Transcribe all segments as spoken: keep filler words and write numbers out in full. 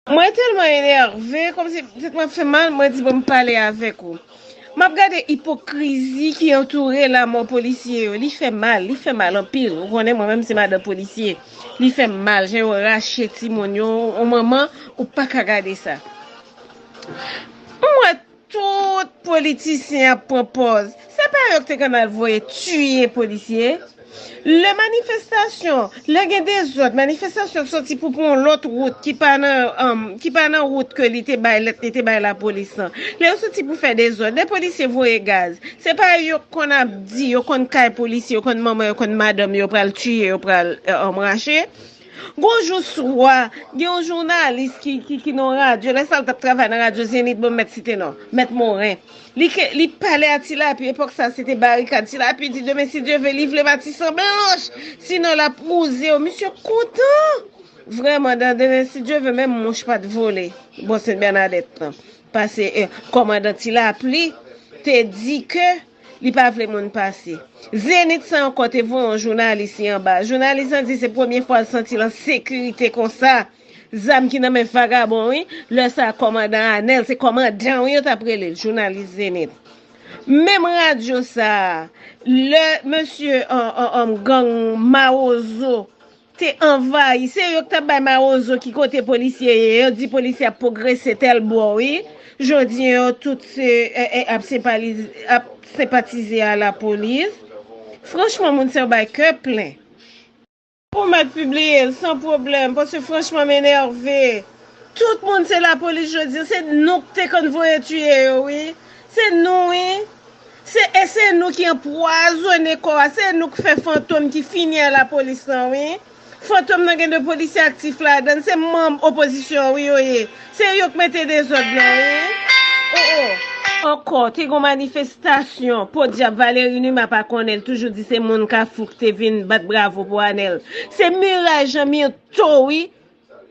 Mwen tèlman enève, kòmsi tèt mwen ap fè mal, mwen di bon m pale avèk ou. M ap gade ipokrizi ki antoure lanmò polisye yo. Li fè mal, li fè mal anpil. Ou konnen mwen menm se madan polisye. Li fè m mal, jan yo rache timoun yo, yon manman, ou pa ka gade sa. M wè tout politisyen ap pran pòz. Se pa yo ki te konn al voye tiye polisye. Lè manifestasyon, lè gen dezòd, manifestasyon soti pou pran yon lòt wout ki pa nan, um, ki pa nan wout ke li te bay lèt, li te bay lapolis lan. Lè yo soti pou fè dezòd, lè polisye voye gaz, se pa yo k konn ap di, yo konn kay polisye, yo konn manman, yo konn madanm, yo pral tiye, yo pral, um, rache. Gon jou swa, gen yon jounalis ki, ki, ki nan radyo, lè sa l t ap travay nan radyo Zenith, bon, mèt site non, mèt Moren. Li, ke, li pale a Ti Lapli, epòk sa se te barikad. Ti Lapli di demen si Dye ve, li vle Matisan blanch, sinon l ap wouze yo. Misye kontan! Vrèman, dan demen si Dye ve, menm mouch pa t vole bò Sent Bènadèt lan. Pase, eh, kòmandan Ti Lapli te di ke li pa vle moun pase. Zenith sa ankò te voye yon jounalis li anba. Jounalis lan di se premye fwa l santi l an sekirite konsa. Zam ki nan men vagabon, wi. Lè sa a, kòmandan Anèl, se kòmandan, wi, yo t ap rele l, jounalis Zenith. Menm radyo sa a, lè mesye, an, an, an, gang Mawozo te anvayi, se yo ki t ap bay Mawozo ki kote polisye ye. Yo di polisye ap pwogrese tèl bò, wi. Jodi a, yo tout se, e, e, ap senpalize, ap senpatize a lapolis. Franchman, moun sa yo bay kè plen. Ou mèt pibliye l san pwoblèm, paske franchman m enève. Tout moun se lapolis jodi a, se nou k te konn voye tiye yo, wi. Se nou, wi. Se, e se nou ki anpwazonnen kò a, se nou k fè Fantom ki fini a lapolis lan, wi. Fantom nan gen de polisye aktif ladan l, se manm opozisyon, wi, yo ye. Se yo k mete dezòd lan, wi. O, o. Ankò, te gon manifestasyon, podyab Valery Numa pa konnen, l toujou di se moun Kafou ki te vin bat bravo pou Anèl. Se Miray Jean Myrtho, wi.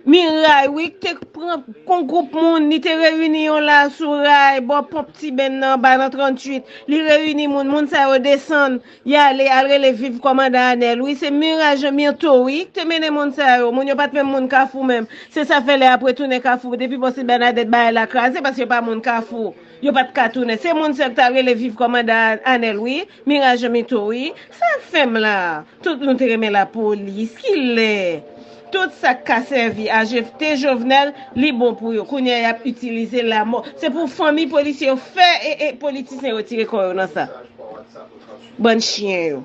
Miray, wi, ki te pran kon gwoup moun, li te reyini yo la sou ray, bò ponp Ti Benn nan, anba nan tranntuit. Li reyini moun, moun sa yo desann, y ale, al rele viv kòmandan Anèl. Wi, se Miray Jean Myrtho, wi, ki te mennen moun sa yo. Moun yo pa t menm moun Kafou menm. Se sa fè lè y ap retounen Kafou, depi bò Sent Bènadèt bagay la kraze, paske yo pa moun Kafou. Yo pa t ka tounen. Se moun sa yo ki t al rele viv kòmandan Anèl, wi. Miray Jean Myrtho, wi. Sa l fè m la? Tout nou te renmen lapolis. Kilè? Tout sa k ka sèvi a jete Jovenel, li bon pou yo. Kounye a, y ap itilize lanmò. Se pou fanmi polisye yo fè e, e politisyen yo retire kò yo nan sa. Bann chen yo.